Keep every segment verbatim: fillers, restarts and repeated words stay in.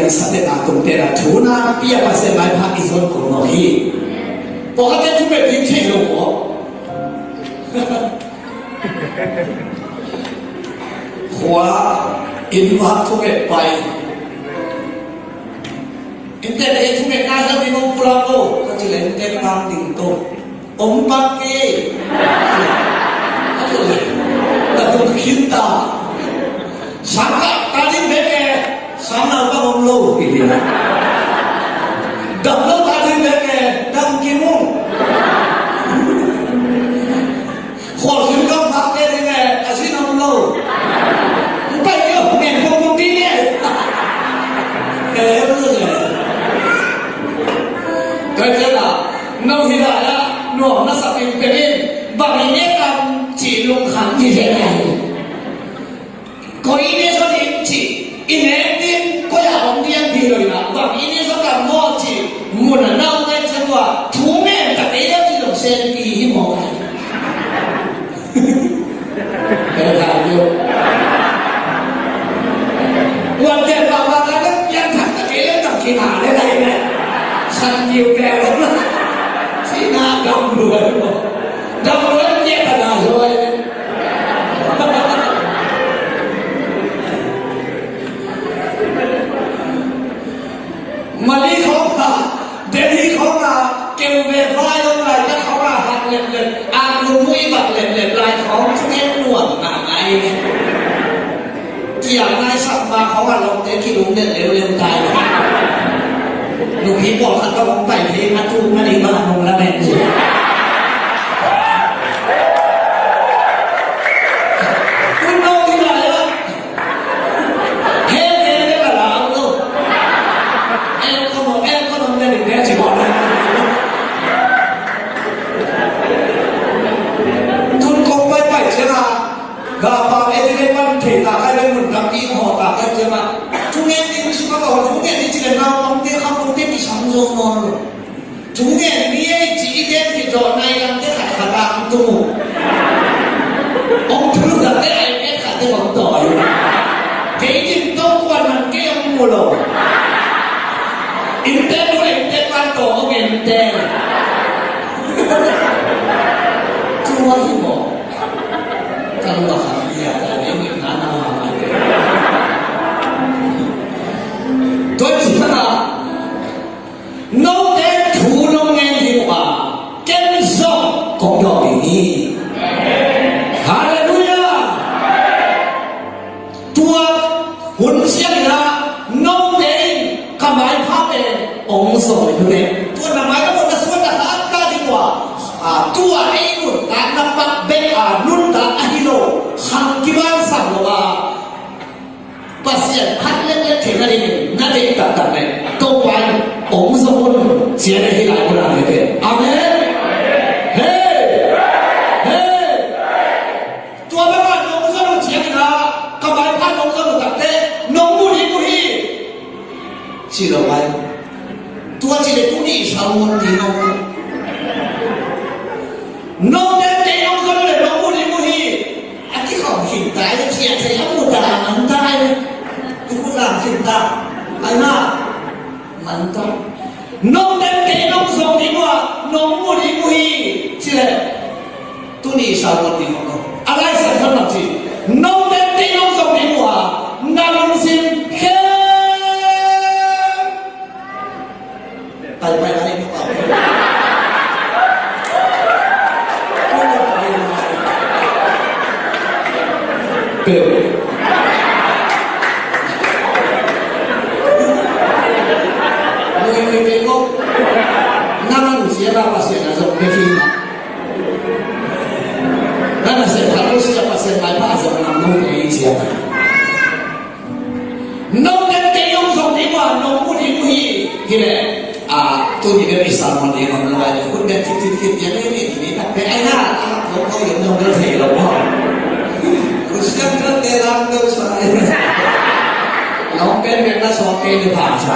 Sa te na tung te na thu na pia Pasian maipha i zon ko no hi. Pawlkhatte thunget ding thei lo maw? Khua inn vak thunget pai. Inntek ei thunget nai sa ding om pulak lo ka ci leh inntek vak ding to. Om pak kei. A tul leh na tung khin ta. Sang kah ta ding bek e. Sang nau bang om lo hi ding. Dam lo ta ding bek e. Dam kim ung. Khualzin kam phak te ding e. A sin om lo. Pai yo men kong kong ding e. E lo e. Tua ciang a, no hi lai a, nuam na sak in pek in, bang i nek tam cih lungkham hi zen lai. Koi i ne zon in cih, i nek ding, koi a om ding hi lo in a, bang i ne zon tam maw cih, mun a na om nai ciang tua, thu men tak ei deuh cih zong senpi hi mawk lai. Kei ka diu. Wan ken ba ba ka pian thak ta kei le tak ki na le lai le. San diu pe le. Si na dam luai mo. Dam luai pia ka na luai. Mali khawng a, Delhi khawng a, keu ve vai lo lai, ka khawng a, hat lep lep, a, lungmui bak lep lep lai khawng, thungen nuam na ngai ne. Kiang ngai sak ma khawng a, lawmte kilung lep leu leu tai. Nupi pawlkhat ka hong pai thei, a tu ma ni ma nung la men. Kun no ti lai a. He, he, he, la, la, lo. El kono, el kono, ne, ne, ne, ci, wa, ne. Tun kong pai pai ciang a, ga pa, e, ti le pan, thei ta, kai le mun, kam ti, ho ta, kai ciang a. Thungen ding, su ka, thungen ding, ci le, na, kong te, kam, kong te, ti, sam, zo, no, lo. Thungen ni ei ci i gen hi zawh nai lam te khat khat a hong tung uh. Hong thulu tak te ai pek khat te hong tawi uh. Kei din tawh kuan man kei hong mu lo. Innte nu le innte pa tawh hong en te. Tua hi maw? Kan bak a ia ta ding in na na ma mai. Tua ci ta. Note thu nong ngen ding uh a, ken zong kong dawng ding hi. Halleluiah. Tua hun ciangin ah note in ka maipha pen hong zong hi uh teh. Tua na mai na mawh na suan na kha ta ding uh a, a, tua ei nuntakna pak bek a nuntak ahi lo, khang kibansang lo a, Pasian phat leklek theihna dingin na deih taktak leh Topa in hong zong un, ci a deih hi lai, ula mete. Amen. Hei! Hei! Tua bek a nong zon uh ciangin ah, ka maipha nong zon uh takteh nong mu ding uh hi, ci lo ai. Tua ci leh tuni i salmon ding nong mu. Note in kei nong zon uh leh nong mu ding uh hi. A kikhawm khin ta i, a ciah thei a mu ta, a man ta i. I khut lam khin ta. Ai ma, man ta. Note in kei nong zong ding uh a, nong mu ding uh hi, ci leh tuni i salmon ding uh. A Lai Siangtho in bang ci? Note in kei nong zong ding uh a, na lungsim khempeuh Pai, pai, pai, pai. Peu. Lui, lui, lui, lui. Nang ang siapa pasti nak zong, Kevin. Nang ang siapa, siapa, siapa, siapa, siapa, nang nung, eh, siapa. Note in kei nong zong ding uh a, nong mu ding uh hi. Hi leh, a, tuni bek i salmon ding om lo ai leh, khut beng khit khit khit, ya leh, leh, leh, leh, leh, ai na, a, ko, ko, yom, yom, leh, thei lo, ko. Khut siang khat te lam ko sa. Nong pen bek na sawk kei leh pha sa.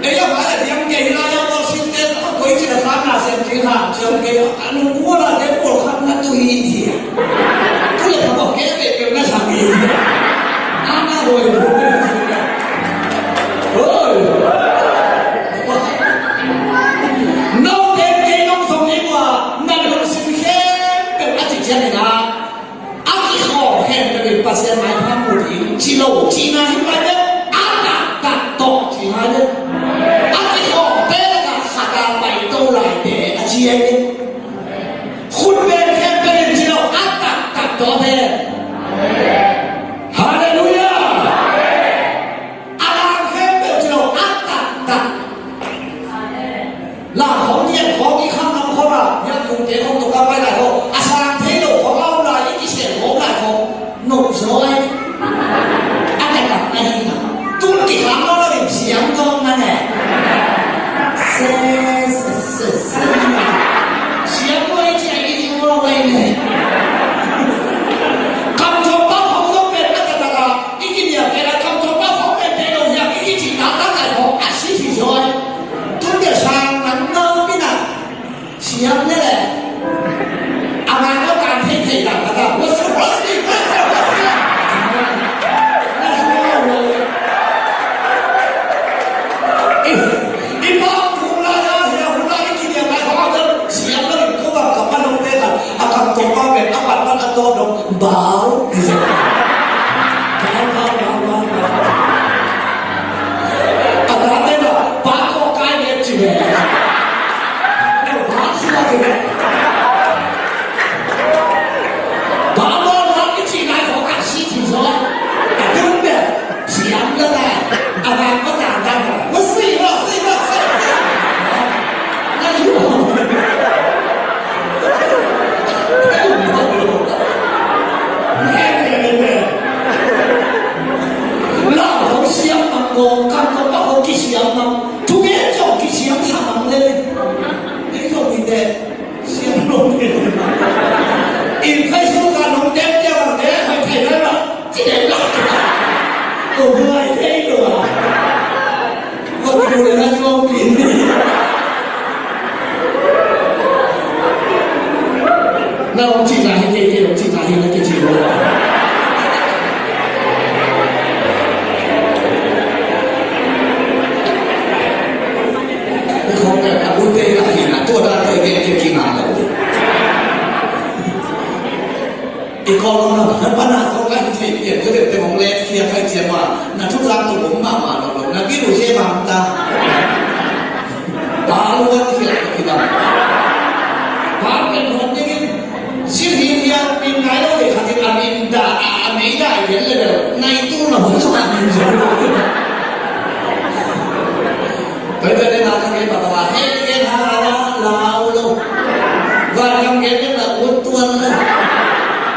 Ei, a, a, a diam kei hi lai a, worship te, a, koi ci a khan na sem kei khan, sem kei, a, nung kua la te, pawlkhat na tu hi hi a. Tu leh ka bawk kei a, kei, kei na sang hi hi a. A, na hoi, hoi, hoi. A kikhawmte lakah khat a paito laite a ci hi. Khut beng khempeuh in ci lo, a taktak tawh pen. Halleluiah. A lam khempeuh ci lo, a taktak. Lam khawng, tian khawng, i kham lam khawng a, hiam kungte khawng tawh ka pai lai khawng, a sang thei lo khawng a om lai, i kisel khawng lai khawng, nop zaw e. A taktak na hi na. Tung kikham lo in siam khawng na ne. Se, se, se, se. Siam lo i ci a i ci lo e ne. Kam tawh pa khawng zong pen a taktak a. I kiniam kei la kam tawh pa khawng pen pen lo hiam i kicih taktak lai khawng a si hi zaw e. Tun dia sang nang nau pi na. Siam ne le. A man lo kan thei thei tak tak a. What's up, what's up, what's up, what's up? I, i pa hong lai a, hia hong lai i kiniam lai khawng a siam lo in ko bang ka pa nong te kan. A kam tawh pa pen a pat pat a tawh dong. Bau. Bau, bau, bau, bau, bau. A tate na, pa kawk kai vet ci ve. Pa sua ci ve. Pa bawlna i ci nai kawk a si ci zaw. A tung ve. Siam la nai. A nai ko nai nai. Wa si wa si wa si. Na yu. Lau hong siam mang ngawng, kam tawh pa hong kisiam mang. Thugen zong kisiam sa mang le. Ei zong in de. Siam lo in. In Facebook a nong dem dem a de, hoi thei lai ma. Ci dem la. Ko hoi thei lo a. Ko tu le na zong in. Na hong ci na hi, kei, kei hong ci na hi, na kei ci lo. Kei hong kei a bu te la hi na, tua da te kei kei ki na lo. I ko lo na, na pa na ko la hi te, kei te te hong le, kei kai ci ma, na tu la tu hong ma ma lo lo, na bi lu ye ma ta. Pa luan hial ka kidam. Pa pen hon dingin, si hial hial min nai lo le khatin a min da a, a mei da hial le bel nai tu na hon sung a min zo. Pai pai le na ka ke pa pa he ke na la lau lo. Van kam ke na ut tuan lo.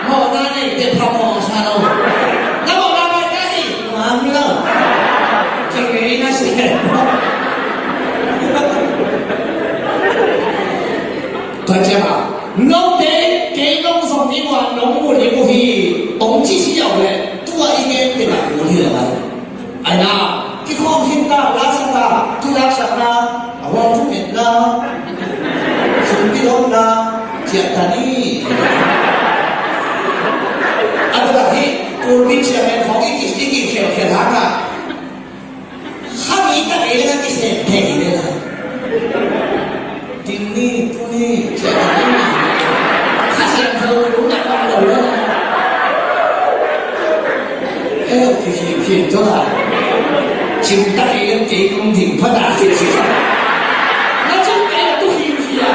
Mawhna neite phamawh sa lo. Na mawhna ngai ta hi, nuam lo. Ciang kei na si. Tua ciang a, note kei nong zong ding uh a, nong mu ding uh hi, hong ci si ziau leh, tua i gen pen a kul hi lo ai. Ai na, kikhawm khin ta, laksak ta, thu laksakna, a huam thu metna, sumpi lawmna, ciah ta ni. A taktak hi, kulpi ciah men khawng i ki, i ki khial khial hang a. Kha mi tak i leng a kisem thei hi leng a. Tin ni, tu ni, ciah ta ni. Kha siangtho, lu na pa lo leng a. Eh, ti hi hi to la. Cim ta hi lem ti kong ding pha da ti hi. Na cim ta tu hi hi a.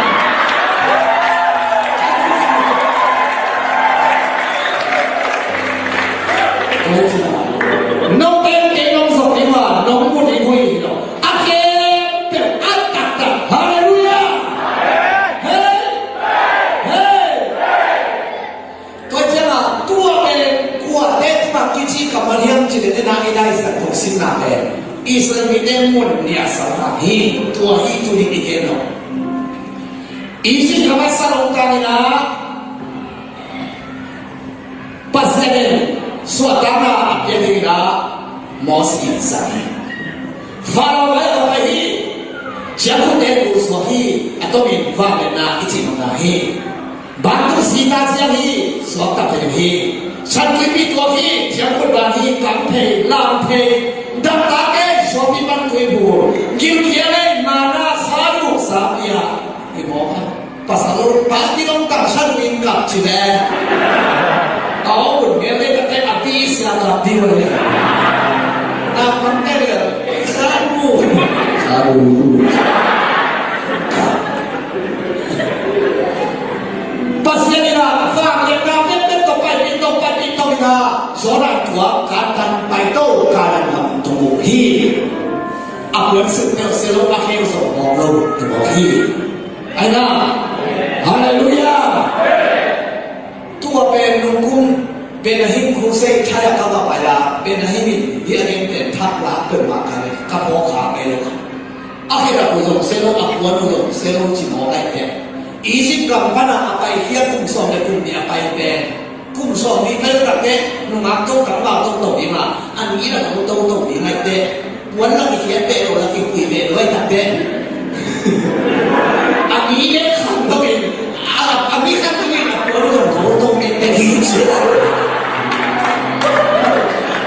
Nong pen te nong zong ni ma, nong mu ni mu hi lo. A ke pe a tak tak. Hallelujah. Hey. Hey. Tua ciangin tua pen kuate tungah kici kammal hiam cih leh, nidang i Lai Siangtho simna pen Israel mite mun nih a sang hi. Tua hi tuni i gen lo. Egypt kammal sa lo ta ni na, Pasian in suahtakna a piak ding in a Moses in sang hi. Faro lai a pai hi. Ciangkhutte gulsuak hi. A tomin vangliatna i cih nopna hi. Bantuk sita ciang hi, suakta pen hi. Santuipi tuak hi, ciangkhut ban hi, kam thei, lam thei, damtak ei, suakpi pan tui bu, gilkial ei, mana, sadu, sapia, hi mawk a. Pasal un, pa kilom tang sadu in kap ci le. A aw un ngel le ka te a pi sia kap di lo le. Na pan te le, sadu. Pasian in a vangliatna pekpek tawh paipih, tawh paipih, tawh in a Jordan tuak Kanaan pai to, Kanaan gam tung uh hi. A puan suk peuh sia lo, a kheu zong mawk lo tung uh hi. Aina. Halleluiah. Tua pen nungkum Ben Hinn khusei thai a ka va pai a, Ben Hinn in hih a gen pen thak lak peuhmah ka le, ka phawk kha ngei lo. A khedap uh zong sia lo, a puan uh zong sia lo ci mawk ai pen. Egypt gam pan a a paikhiat kum sawm le kum nih a pai pen, kum sawm nih pai lo tak teh nungak to, tangval to, to ding a, a nih la to, to, to ding ai teh. Puan la kikhiat beh lo, la kikhui beh lo ai tak teh. A mi le khang lo in, a, a mi khat lo in, a puan lo to, to beh beh hi ci.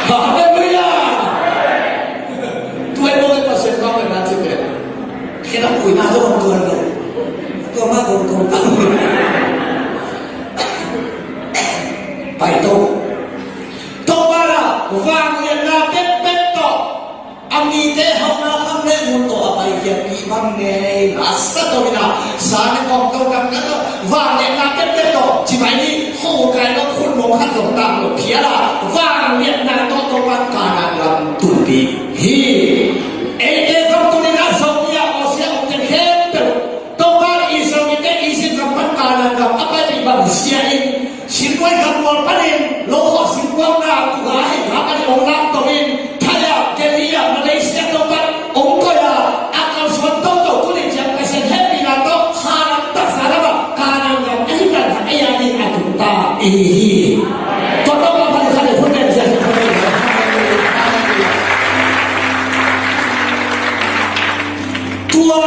Halleluiah. Tua i bawk i Pasian bang beh na ci beh. Khen a khui na lo bang tua lo. Tua ma gong gong bang. Pai to. Topa la, vangliatna pekpek tawh. A mite hauhna kham le mun tawh a paikhiatpih bang ngei, la sa tawh in a, sa ne kawm to kam na tawh, vangliatna pekpek tawh, ci mai ni, khukai lo khut mong khat zong tang lo phial a, vangliatna tawh Topa Kanaan gam tunpih hi. Eite zong tuni-in a Zomi a, Aussie a omte khempeuh, Topa Israel mite Egypt gam pan Kanaan gam a paipih bang zia in, Sinduai gam mual panin, lo khawh sinduakna, kuha hei ha panin hong lamtawh in, Thai-ah, Delhi-ah, Malaysia tawh pan hong koih a, a kalsuan toto tuni ciang Pasian hehpihna tawh, kha lam taksa lam ah, Kanaan gam a hi dan khat ei a ding a tung ta i hi hi. Tua tawh ma pali khat le hun len sia hi. Tua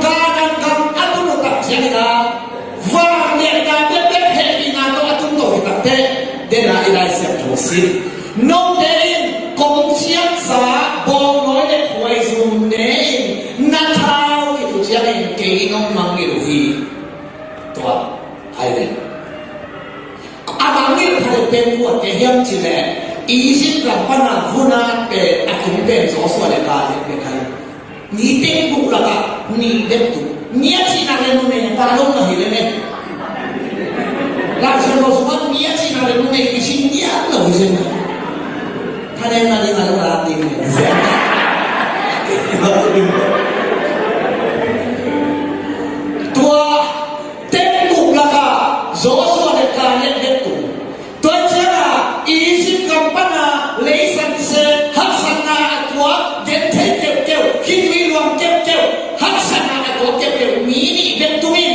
Kanaan gam a tun uh tak ciangin a, vangliatna pekpek hehpihna tawh a tung to hi tak teh, den a i Lai Siangtho sim. Note in kong ciangsa bawngnawi le khuaizum ne in na thau khit uh ciangin kei nong mangngilh uh hi. Tua ai ve. A mangngilh pha le pen kuate hiam cih leh Egypt gam pan a vun a pen a tung pen Joshua le Caleb bek hi. Mi teng buk lakah nih bek tung. Mi a cihna le numei a pa lo mah hi le ne. Laisiangtho sungah mi a cihna le numei kici ngiat lo hi zen. Thanem na ding a lo lak ding hi zen. Tua teng buk lakah Joshua le Caleb bek tung. Tua ciangin Egypt gam pan a leisan se haksatna a tuak, genthei keuhkeuh, khitui luang keuhkeuh, haksatna a tuak keuhkeuh mi nih bek tung in,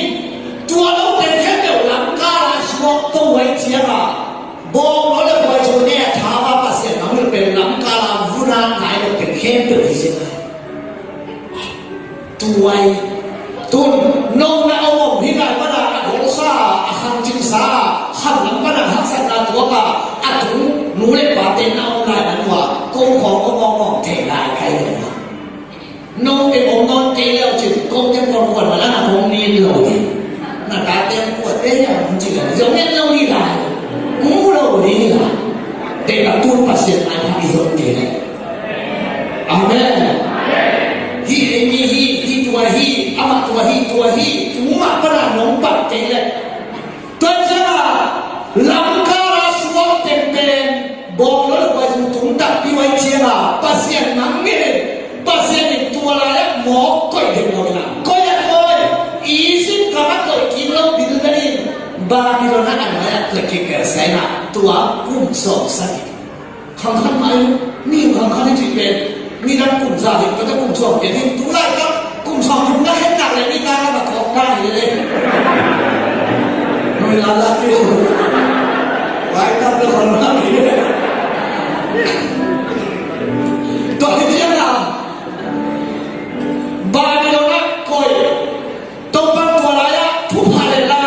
tua lo teng khempeuh lamkal a suak to uh ahih ciangin, bawngnawi le khuaizum ne a thau a Pasian a mil pen lamkal a vun a nai lo teng khempeuh hi ciangin. Tuai. Tun, nong na om om hi nai pan a, a golsa, a khangcingsa, khan lam pan a haksatna tuak a, a tung, nu le pate na om lai na tua, ko khawng om om om thei lai kai lo. Note om nawn kei leu cin, ko te kuan kuan ma la na kong nin lo ding. Na tate kuate ya, hong ci leu, zong en lo ding lai. Mu lo ding lai. Te ka tun Pasian ai ha i zon kei leh. Amen. Hih ei mi hi, hih tua hi, amah tua hi, tua hi, tu mah pan a nong pat kei leh. Tua ciangin lamkal a suak teng pen bawngnawi le khuaizum tung takpi uh ahih ciangin Pasian mangngilh in, Pasian in tua lai-ah mawk koih ding lo in a, koih a koih, Egypt gam a koih kik lo bilbel in Babylon a, a nuai-ah koih kik belsia in a, tua kum sawm sagih. Khangkhan mah in, mi khangkhan i cih pen, midang kum za hi, tua teh kum sawm pian hi, tu laikap kum sawm thum na khen nak leh mi tanglam a thawk ta hi leh. Nui la la tiu. Laikap leh khangkhan hi leh. Tua hi ciang a, Babylon ah koih. Topa'n tua lai-ah thupha le la,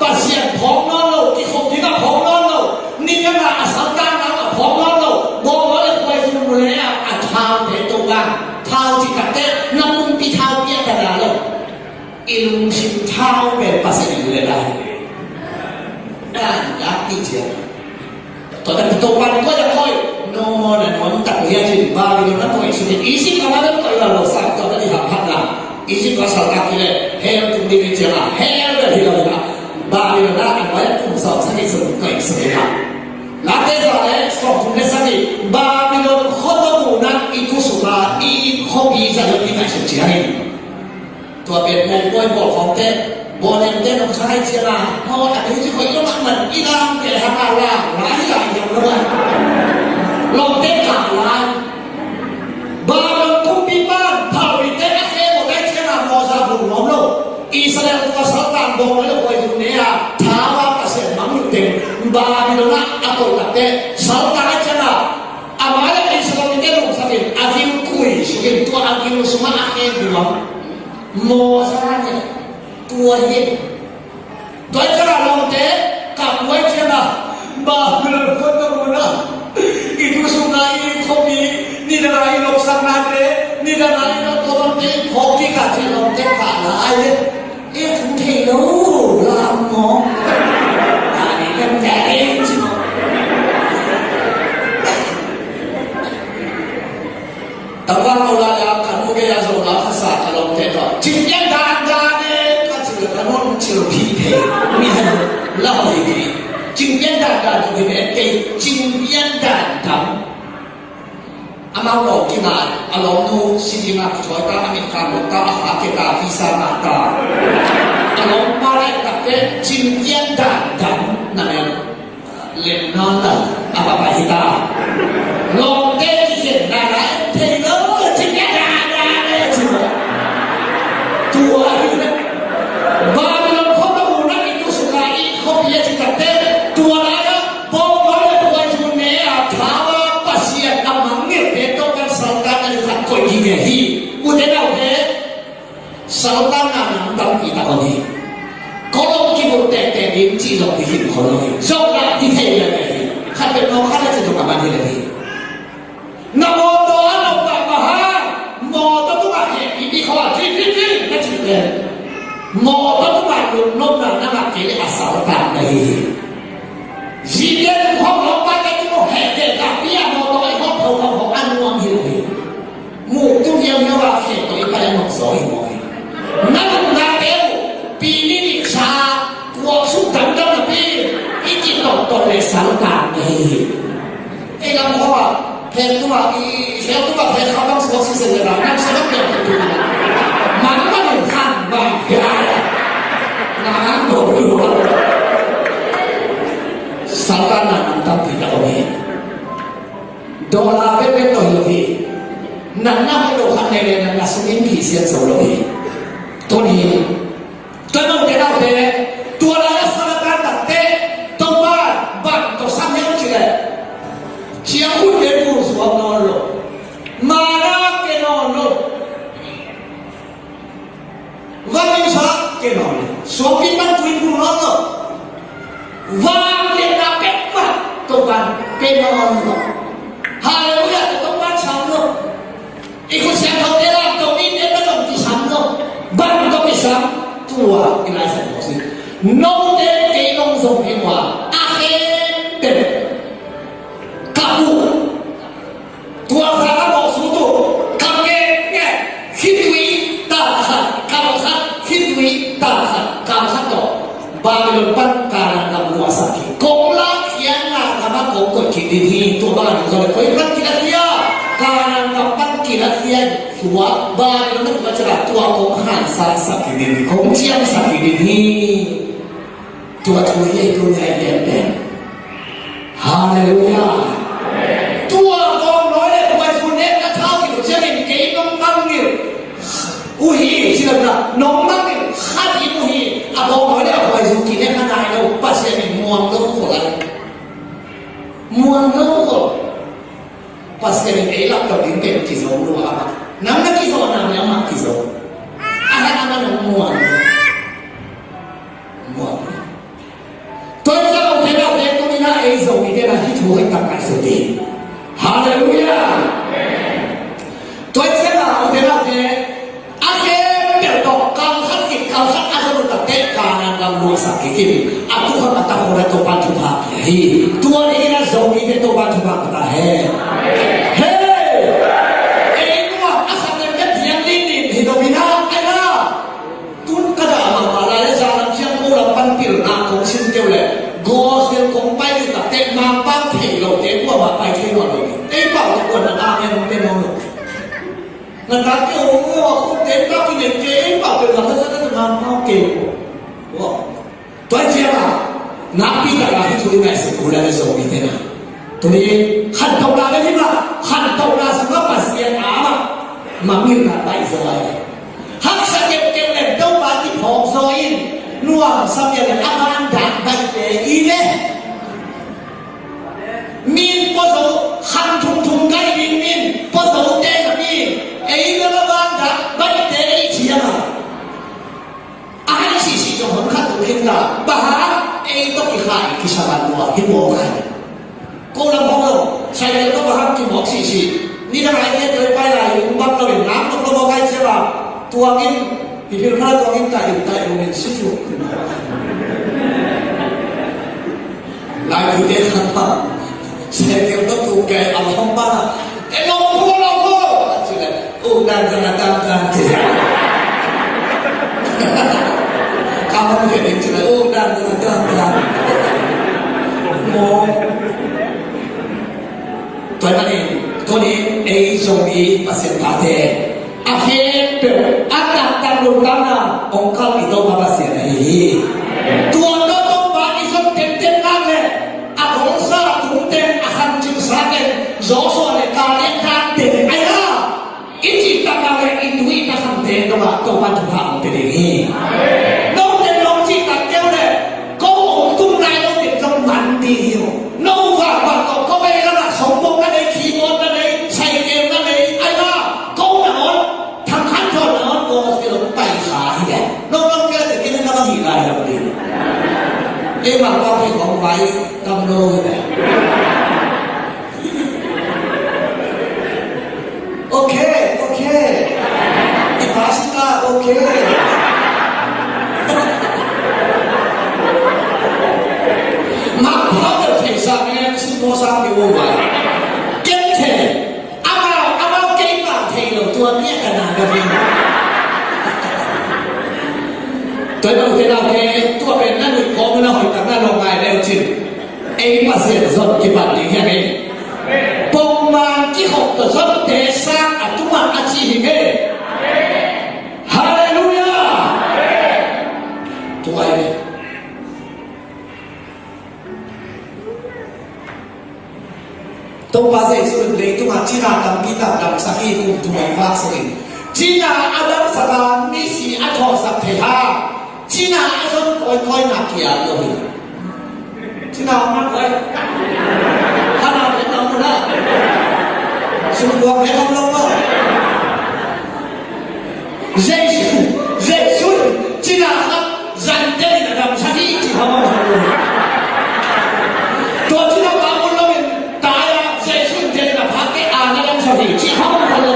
Pasian phawk nawn lo, kikhop ding a phawk nawn lo, nidang a a saltanna a phawk nawn lo, bawngnawi le khuaizum mu le a, a thaute Topa'n thau cih takteh na pumpi thau piak ta na lo. I lungsim thau pen Pasian in mu le la hi. Tan dak i ciang. Tua tak Topa'n koih a koih, no more na nuam tak lian in Babylon na koih suk in, Egypt a ma koih lo lo sa, tua tak i hap hap na Egypt a saltak hi leh hell tung ding hi ciangin, hell bel hi lo hi a, Babylon ah a nuai ah kum sawm sagih sung koih suk hi a. Late za le sawm thum le sagih, Babylon khuatawp un ah i tu suk a, i khuapi Zion i ngaihsut ciangin, tua pen ngaihpawi bawl khawmte, bawl lemte nong sa hi ciangin, maw, a ding ci koih lo mahmah, i lamte hang a lam lai lai hiam lo a, lawmte kah lai. Babylon kumpipa'n phalbite a khe mawk ahih ciangin mawza vun nuam lo. Israel tua saltang bawng le khuaizun ne a, thau a Pasian mangngilh teng Babylon ah a koih takteh, saltang ahih ciangin a mai-ah Israel mite lungsakin a gil kuisuk in, tua a gil sungah a khe nuam. Mawza ne tua hi. Tua hi ciangin lawmte kah uh ahih ciangin, Babylon khuatawp un ah i tu suk a, i khuapi, nidang a i lopsaknate, nidang a i lopsaknate i phawk kik a, ci lawmte kah lai. E, thu thei lo, lam maw. A, ni lam thei ci maw. Tangval lo lai-a ka nu gei-a Zo la kha sa ka lawmte tawh, "Cin pian dandan e," ka cih leh ka nu'n cil phih thei. Mi hen la hoih hi. Cin pian dandan tawh hi ve, kei cin pian dandan. Amau lawm kingai, a lawmnu sitting ah kithawi ta, a mit kan lawm ta, a kha ke ta, visa ngah ta. A lawmpa laitakteh cin pian dandan na men. Len nawn lo, a va pai hi ta. Lawmte kikhen na lai thei lo, ci pia da da le ci lo. Tua hi lo. Babylon khuatawp un ah i tu suk a, i khuapi a ci takteh, tua lai-ah bawngnawi le khuaizun ne a, thau a Pasian a mangngilhte tawh kan saltang a ni khat koih hi ve hi. Ute naute, saltang a nam tampi tak om hi. Kawlom kibulh tektek ding cih zong hi khin khol lo hi. Zong lah hi thei lel hi. Khat peuh mawk khat a ci zong a man hi lel hi. Na mawtaw a nop pah pah hang, mawtaw tungah hehpihpih khawng a ding ding ding na cih leh, mawtaw tungah lungnopna na ngah kei leh a saltang na hi hi. Zite tung khawng lawmpa te tung khawng hehpihpih a mawtaw a i hawng tho khawng a nuam hi lo hi. Muk tung hiauhiau a khe tawh i pai a nokzaw hi mawk hi. Na nungnate uh pi nih nih sa kuak suk damdam napi i kitawhtawh le saltang na hi hi. Ei lam khawng ah phek tung ah, i phek tung ah phek khawng lam suak sisen le na nam sa lam piak tung tung ah. Mang mang in khang bang hi a. Na nang lo lu. Saltang na nam tampi tak om hi. Dollar bekbek tawh hi lo hi. Natna hoih lo khat nei leh natna sungin phisiat zo lo hi. Tuni, tua note naute, tua lai-ah saltang takteh, Topa bang tawh sam hiam cih leh, ciangkhutte vun suak nawn lo. Mana ke nawn lo. Vanglian sa ke nawn lo. Suangpi pan tui phul nawn lo. Vangliatna peuhmah Topa'n pe nawn lo. Halleluiah, Topa'n sam lo. I khut siangthote lam tawh mite pan hong kisam lo. Bang tawh kisam, tua i Lai Siangtho sung. Note kei nong zong hi ua, a khempeuh ka uh. Tua sang a mawhsut uh, ka ngekngek, khitui tak khat, kal khat, khitui tak khat, kal khat tawh Babylon pan Kanaan gam luahsak hi. Kong lakkhiatna gam ah kong koih kik ding hi. Tua bang a ding zaw leh koi pan kilakkhiat? Kanaan gam pan kilakkhiat. Tua Babylon na kilakkhiat a, tua kong hansatsak kik ding hi. Kong ciamsak kik ding hi. Tua thu hi ei, tua hi ei, pen pen. Halleluiah. Tua bawngnawi le khuaizun nekna thau hi uh ciangin kei nong mangngilh uh hi, ci lo na, nong mangngilh khat hi uh hi. A bawngnawi le a khuaizun kinek a nai lo, Pasian in muang lo khol lai. Muang lo khol. Pasian in ei lak tawh ding pen kizo lua a. Nang na kizo, nang na mah kizo. A hang a nong muang. Muang. Tua hi ciangin ute naute, tuni-in ah ei Zomite in ah hih thu hoih tak ngaihsun ding. Halleluiah. Tua hi ciangin ah ute naute, a khempeuh tawh kal khat kik, kal khat a zon uh takteh Kanaan gam luahsak kik in, a tukhak a takhuak a Topa'n thupha pia hi. Tua dingin ah Zomite Topa'n thupha pia ta hen. Hei! Ei nuam a sak leh bek piang ding hi lo in ah, ei na Tate o, o, a khut te ta ki ne ke, pa pe la ta ta ta ma ma ke ko. Wa. Tua ciang a, nakpi tak a hi thu i ngaihsut uh leh Zomite na. Tuni, khantohna leh hi mah, khantohna sungah Pasian a mah, mangngilhna baih zaw a hi. Haksa keuhkeuh leh Topa kiphawk zaw in, nuamsa pian leh a man dak baihte i ve. Min pua zo, khan thum thum kai ding min pua zo te na min, ei bel a man dak baihte i ci a mah. A hai sisi zong hong khat tung khin ta. Bang hang ei tawh kikhai kisaman lua hi mawk hai. Ko lam hong lo, sai lel tawh bang hang kimawk sisi. Ni na ngai te toi pai lai ung bak lo in nam tok lo mawk hai cia ba. Tuang in, pipil kha tuang in ta in ta in ung in si cu. Lai pute khat pa. Sai lel tawh tu kai a hong ba. E lo ko lo ko. Ci le. Uk dan zang a tam tam ci. Ka hong hian in ci le, uk dan zang a tam tam. Maw. Tua ahih manin, tuni ei zong i Pasian tate a khempeuh a taktak lungdamna hong kal i Topa Pasian ahi hi. Tua tawh Topa i zon tenten nak leh a kongsa tung teng a khancing sa teng Joshua le Kaleb dan teng ahi a. I cihtak a le i tu i ta khangte dongah Topa thupha hong pia ding hi. Note nong cihtak keu le ko hong tung nai note zong man ding hi uh. No vangvang tawh ko vei lamah songmok na nei, keyboard na nei, cycle na nei, ai ma ko na on, thangkhat thawn na on, ko na si lo pai kha hi le. No nong keu te kei na bang hi lai lo ding. Ei vangvang kei hong vai kam lo hi le. Ok, ok. I pastor, ok. Mak pau deuh thei sa ngen si maw sa mi uh vai. Ken thei. Amau, amau kei pau thei lo tua nia ka na ka ring. Tua bang te lau te tua pen na nui kong na hoi tak na lo ngai leu cin. Ei Pasian zon kipan ding hi a ngei. Pongman kikhop tawh zonte sang a tungah a ci hi ngei. Halleluiah. Tua hi ve. Topa Jesuh in leitungah cina tampi tak damsak hi, kum thum a i vaksak in. Cina a damsak a misi a thawhsak thei hang, cina a zon kawikawi na kiat lo hi. Cina a man kawikawi. Hana le na muna. Sungkuang le hong lo maw. Jesuh, Jesuh, cina khat zan deuh in a damsak hi ci hong hong lo. Tua cina pa mun lo in, tai a Jesuh in deuh in a phak kei a na damsak hi ci hong hong lo.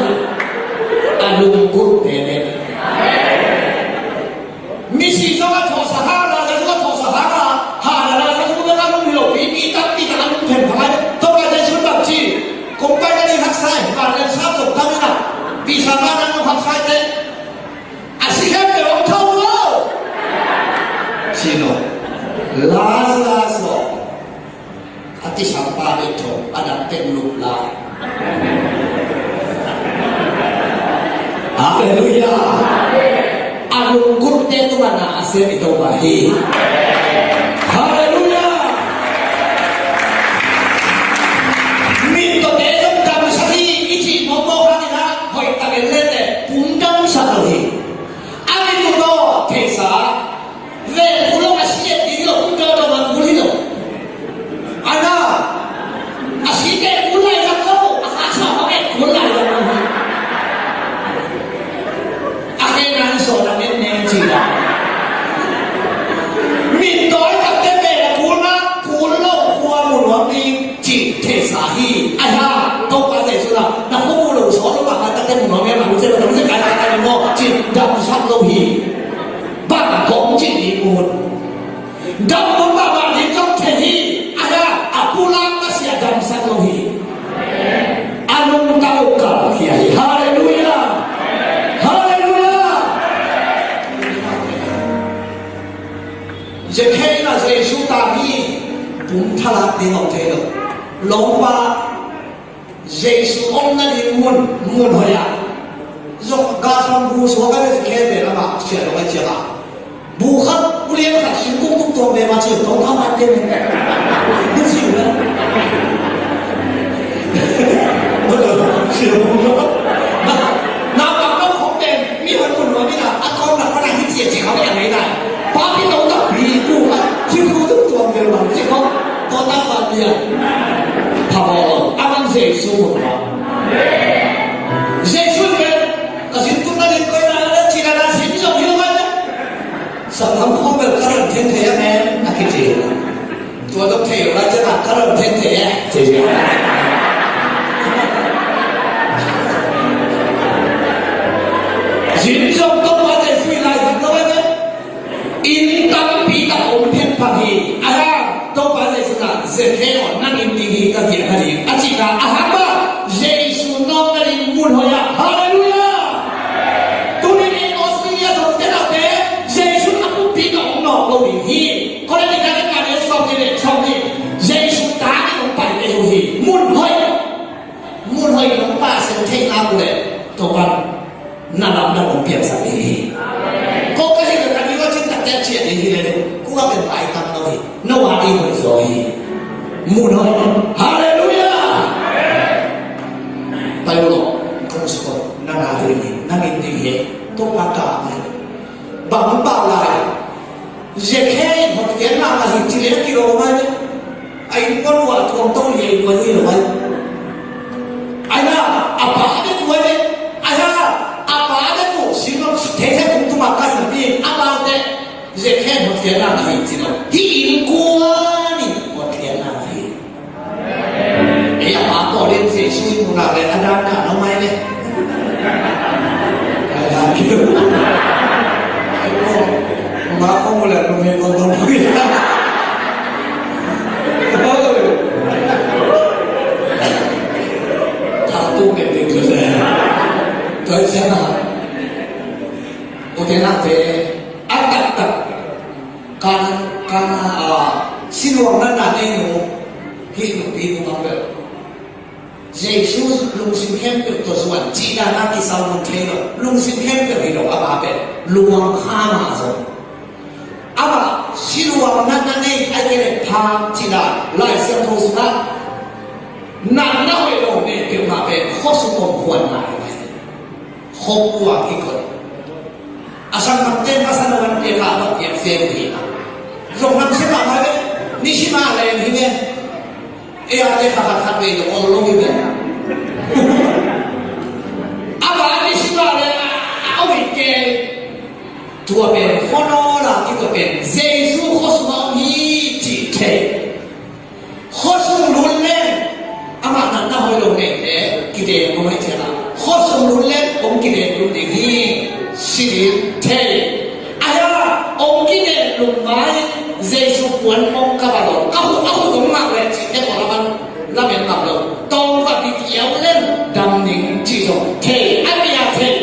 A lungkut te ne. Misi zong a thawhsak hang a, Lazarus a thawhsak hang a, hana Lazarus bek a lum hi lo, mi, mi tampi tak a lum phen pha lai. Tua ka Jesuh bang ci, kong pai na ding haksa hi, van le sa zong tam in a, visa ka na nong haksa te. A si khempeuh hong tho lo. Ci no. Lazarus aw. A kisangpa bek tho, a dang pen lup lai. Halleluiah. A lungkutte tungah na a sem i Topa hi. Halleluiah. Min tawh te zong damsak hi i cih mawkmawk hangin ah hoih takin lete pum damsak lo hi. A min uh tawh theihsa. Ve kul lo a si et ding lo, kul lo man kul hi lo. Ana, a si et kul lai zak lo, a kha sa ma et kul lai zak lo. A ke nan so na men nen ci la. Min toi tak te ve kul na, kul lo khua mu nuam ding. Cih theihsa hi, a hi a, Topa Jesuh la, na khua mu lo sawt lo mah, takte mu nuam e, na mu se lo, na mu se kai, kai, kai, mu, cih damsak lo hi. Bang kong cih ding un. Dam lo mah, bang ding zong thei hi, a hi a, a pulak Messiah damsak lo hi. A nungta uh kal khia hi. Halleluiah. Halleluiah. Zakkhai in a Jesuh tang hi, pum thalak ding om thei lo. Lawmpa, Jesuh omna ding mun, mun hoih ah. Sangbu suak a le khe ve lamah siah lo ai ciangah bu khat ulian khat singkung tuk tuam ve mah ci tong thamai te ne. Ni ci ve. Na bang lo khong te mi hon mun wa mi na a tong na pa na hi ci ci kha ve a nei na. Pa pi tong tak pi bu khat singkung tuk tuam ve mah ci kha. Tong thamai te. Pha bo lo. A man Jesu mun wa. Jesu ve. Ka zin tung na ding koi na le cina na zin zong hi lo man. Sa lam khong bel ka ran theng thei a men a kici. Tua dok thei lo la cina ka ran theng thei a. Ci ci. Zin zong tong ma te sui lai zin lo a men. Inn tampi tak om phet pha hi. A hang Topa Jesu in Zakhe aw, nang inn ding hi ka hiat a ding a cihna a hang mah Jesu nawkna ding mun hoih ah. Halleluiah. Tuni in Australia zong te nate Jesu a kumpi ka om nawk lo ding hi. Korinth ka le ka le sawm ni le sawm ni Jesu ta in om pai te uh hi. Mun hoih. Mun hoih nong pha sem thei ngak uh leh Topa'n na lamdang hong piangsak ding hi. Ko ka hih leh ka ni lo cin takte a ciah ding hi leh kua pen pai tam lo hi. No a ding hoih zaw hi. Mun hoih. Halleluiah. Pai uh lo. Kong sukon na na ding hi. Na min ding hi. Topa ta mai. Bang bang lai. Zakhe in hotkhiatna ngah hi ci leh a kilawm ai ve. A innkuan uh a tuamtuam hi a innkuan hi lo ai. Ai na a pa bek uh ai ve. Ai na a pa bek uh singlam theithei tung tungah kai na pi a pa teh Zakhe in hotkhiatna ngah hi ci lo. Hih innkuan in hotkhiatna ngah hi. Ei a pa tawh lian Jesu in nunau le a dan dan a mai le. Ai dan ki. Ai ko. Ma ko mo le no he ko ko. Thak tu ke ding le. Toi sia na. O te na te. A tak tak. Kan, kan, a, siluang na na nei nu, hih nupi nu bang bel. Jesu lungsim khempeuh tawh zuan, cihna na kisau mun thei lo, lungsim khempeuh hi lo, amah bel, luang kha mah zong. Amah, siluang na na nei, ai kei le pha, cihna, Lai Siangtho sungah, natna hoih lo, nei peuhmah bel, khuasung om khuan na, khuakua kikot. A sang nak te masa na wan te ka ba piak fe ni. Zong nam se ba ma le ni si ma le ni ne. E a te ka ba ka be lo lo ni ne. A ba ni si ma le a o ni ke. Tua pen hono la ki tua pen Jesu khosma ni ti te. Khuasung lut leng amah natna hoih lo neite kidem lo mai ciang a khuasung lut leng hong kidem lut ding hi. Si ding thei. Ahi a hong kidem lut mai Jesu puan hong ka ba lo ka hu a hu hong mak leh cih te ko laman lamen mak lo. Tong va bit iau leng dam ding cih zong thei a bia thei.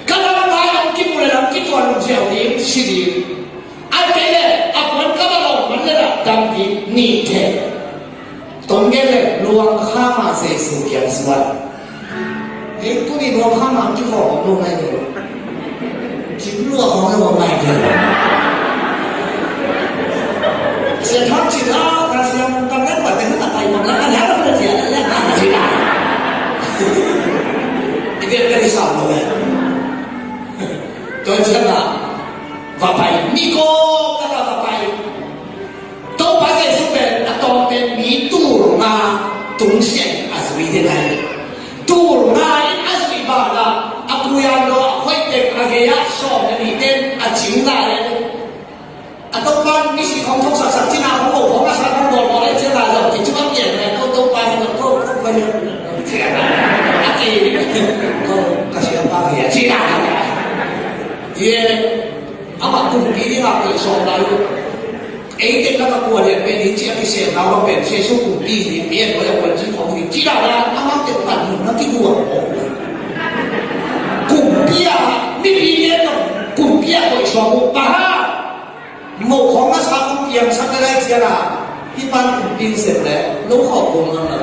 Ka lam pai hong kimu leh lam kituan lum ziau ding si ding. Ai kei le a puan ka ba lo man le la dam ding ni thei. Tong gen le luang kha ma Jesu kiang suan. Hei tuni luang kha ma ki ho lo ngai le. Kim luang ho lo ngai le. Sia thang ci la ka sia mung tang le pa te na pai mung la ka ya lo le sia le na ci la. I biak ka di sa lo le. Tong gen la. Va pai, mi ko ka va pai. Topa Jesu pen a tawng pen mi tul nga tung sian a zui den ai. Tul nga in a zui ba la a kuyan lo a khoi pen a gei a sawm na ni ten a cing la le. A Topa mi si khong thok sak sak cina khong ko khong a sa khong bol bol le cina lo ki cuma kian le ko Topa lo ko ko ko le. A ki ko ka sia pa ki cina. Ye. Amah kumpi ding a koih sawm lai uh. Eite ka ka kua lian pen ding ci a kisem nau bang pen Jesu kumpi ding pen koi a kuan ci khawng ding ci dah dah amah te pan mun na kiguan khawng. Kumpi a mipi lian lo kumpi a koih sawm uh paha. Moh khawng a sa khawng piangsak na lai cia dah. Hih pan kumpi sem leh lo khawh kua mang lo.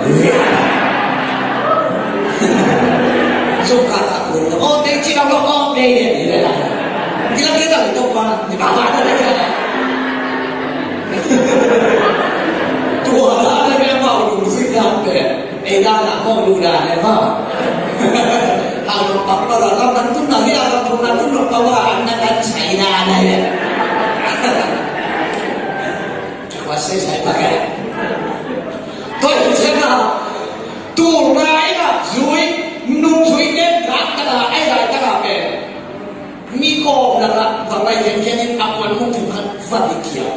Tua ka ta kun lo, oh, tei ci lau lo, oh, tei de ni le la. Ki la ke ta lo to pa, ni pa pa ta le la. Tua la le me ma lu si la pe. Ei la na ma lu la le ma. Ha lo pa pa la ka man tu na ya ka tu na tu lo pa wa an na kan sai na na ya. Tua sai sai pa ka. Tua sai na. Tul ngai na zui, nung zui den gak taka, ai lai taka pen. Mi kawm na la, va pai khen khen in a kuan muk thum khat va dik kia.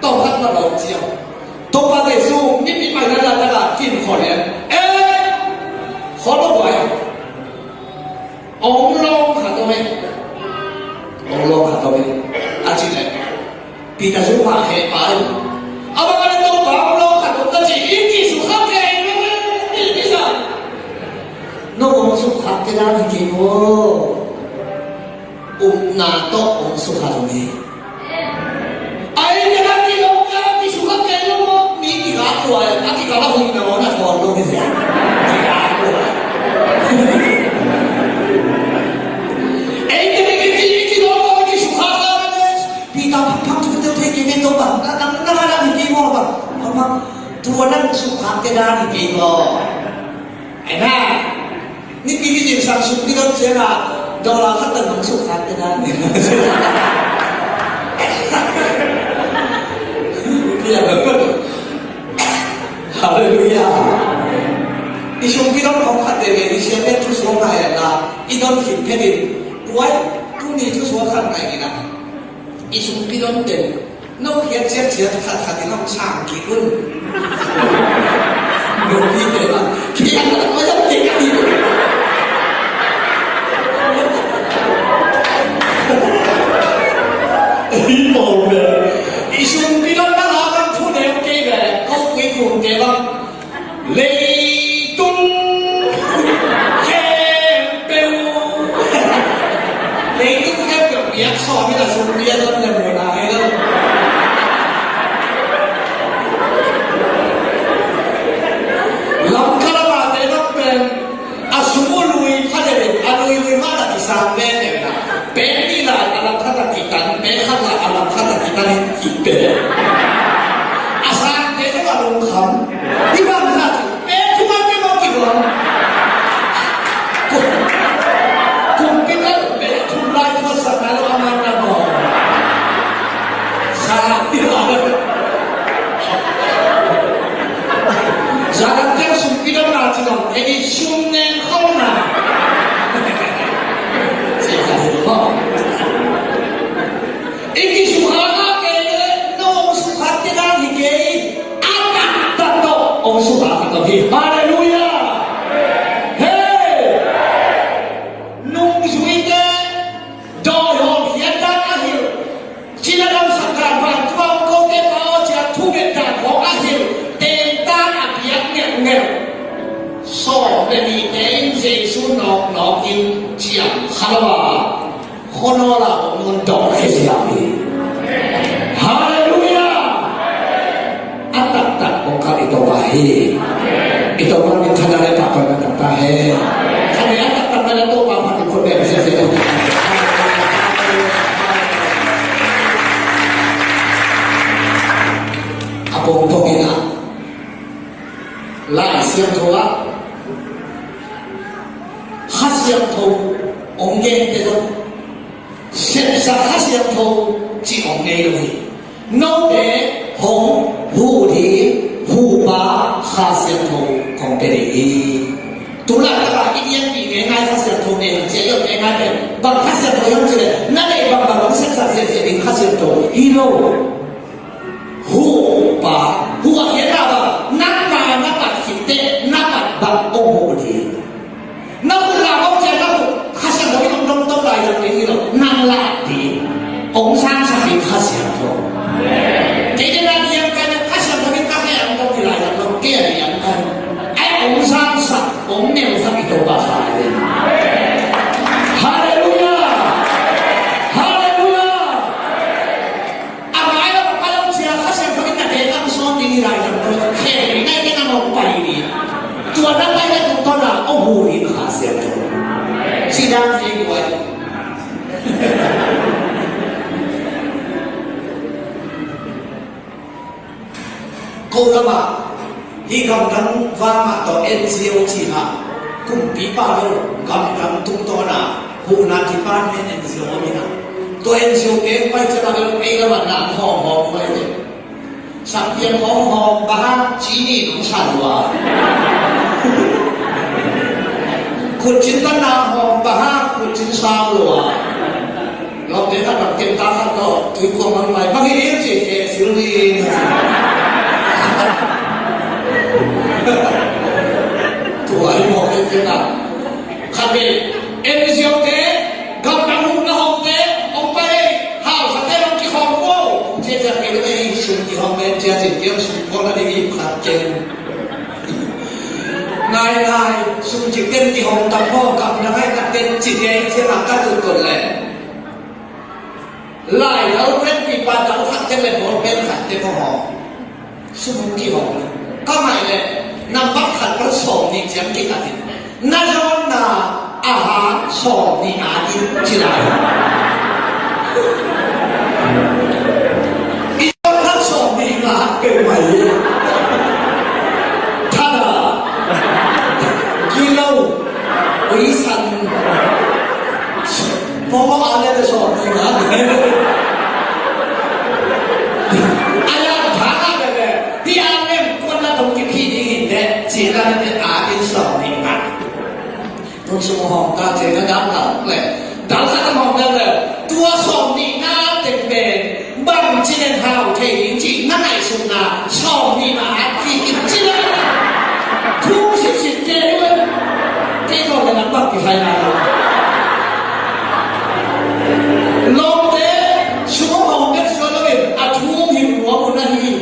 Tawm khat va lawm cia. Topa Jesu, mi pi pai na la taka, kin khol lian. Eh! Khol lo wai. Ong lawm khat om e. Ong lawm khat om e. A ci le. Peter zong mah heh pai. A bang a le Topa ong lawm khat om ta ci, i kisukha kei lo e, i kisa. No ong sukha kei dan hi kei maw. Upna tawh ong sukha lo e. Ai, kei a kilawm kei a kisukha kei lo maw. Mi kikal lua e, a kikal a hun na maw na thawn lo hi sia. Kikal lua. Ei, kei a ki, ki, kilawm kei a kisukha kei lo e. Peter, phang, phang, tu, tu, tu, kei, kei, Topa, na, na, na, na, kei maw, phang, phang, phang, tua nang sukha kei dan kei maw. Ai na. Nipi ni zingsang sumpi dot ciangin dollar khat tawh nong sukha kei dan. Halleluiah. I sumpi dot khong khat tete i sia pen thusuak ngai a na i don khin phetin. Tuai, tuni thusuak khat ngai ina. I sumpi dot pen No khiat ciat ciat khat khat in hong sang kik un. No pi te bang khiat khat khat khat kik kik. Ei pawl ve. I sumpi dot na la bang thu neu kei ve. Ko kui kum te bang. Leitung khempeuh. Leitung khempeuh piak sawm in a sum piak lam lem lo na hi lo. Lamka lamate lam pen a sum uh lui pha le a lui lui mah na kisam ve le na. Pek nih lai a lam khat a kitan, pek khat lai a lam khat a kitan in kipek. A sangte zong a lungkham. Hih bang zah ci, pek thum a pek mawk kibang. Kum, kumpi khat pek thum lai thuaksak nai lo a man na bawng. Sa, hih bang. Zah lam teng sum kidamna ci bang, ei sum nen khawmna. Ci a hi bang. I kisukha kha kei leh, no sukha kei dan hi kei. A taktak tawh hong sukha kha tawh hi. Halleluiah. Hey! Nungzuite, dawi hawlkhiat dan a hilh. Cina lam sak dan vantung a hong kote pa aw ciat thunget dan khawng a hilh. Tengtan a piak ngelhngelh. Sawm le nihte in Jesu nawknawk in ciam kha lo a. Khuanawl a om un dawh khia hi. Halleluiah! A taktak kong kal i Topa hi. I Topa min thang a le pahtawi na taktak he. Khat le a taktak na le Topa phat in khut beng sese. A pongpong in a Lai Siangtho ah Kha Siangtho hong gente zong sepsak Kha Siangtho cih hong nei lo hi. Note hong huh ding, huhpa Kha Siangtho kong pia ding hi. Tulaitak a i lianpi ngeingai Kha Siangtho nei hang ci a, i ot ngeingai pen bang Kha Siangtho hiam cih leh na neih bangbang hong sepsak ziahziah ding Kha Siangtho hi lo. Huhpa, huh a khiatna bang, nangma na pat khit teh na pat bang hong huh ding. Na huh lam hong ciah na huh, Kha Siangtho in hong dong to lai lam ding hi lo, nang lah ding. Hong sangsak ding Kha Siangtho. Kei te nang hiam kai na Kha Siangtho in ka khe hong dong hi lai lam lo, kei a hiam kai. Ai hong sangsak, hong neusak i Topa sa lai ding. Halleluiah! Halleluiah! A ngai lo, a ngai lo cia Kha Siangtho in na te kam sawn ding hi lai lam lo. Ko lamah hih gamdang vanmah tawh N G O cih hah kumpipa lo gamdang tungtawna huhna department N G O om hi na. Tua N G O te pai ciangah bel ei lamah nang hawmhawm huai ve. Sampiang hawmhawm bang hang ci nih nong sa lua. Khutcin tanna hawm bang hang khutcin sau lua. Lawmte khat bang temta khat tawh tuikuang bang lai bang hi ding ci khe sil ding. Tua hi mawk ding khat bel N G O te gamdang huhna hawmte hong pai ei. Hausate hong kikhawm ko hong ciaciat kei lo ei. Sum kihawm pen ciaciat kei sum kawlna ding hi khat kei. Ngai ngai sum ci ten kihawm tam maw gamdang ai khat ten ci kei ciangah ka tutut leh. Lai lo pen pipa dang khat te le bawl pen khat te ko haw. Sum hong kihawm. Ka ngaih leh nambat khat pan sawm nih ciang kitatin na zawnna a hang sawm nih a ding ci lai. I zawnna sawm nih ngah peuhmah hi. Thada. Gilo. Uisan. Pawlkhat a leh sawm ding a. A lak phak a leh hi a lem kuan la dong kiphih ding in teh ci la leh a ding sawm ding a. Tun sung hawm ta ci na dam ta leh dam sa ta hawm leh leh tua sawm ding a teng pen bang ci nen hau thei ding ci na ngaihsutna sawm ding a at ki in ci la. Thu sitsit kei uh. Kei tawh le nang bang kihai na lo. Lawmte sum hong hawm bek suak loin a thu hong hilh nuam uh na hi.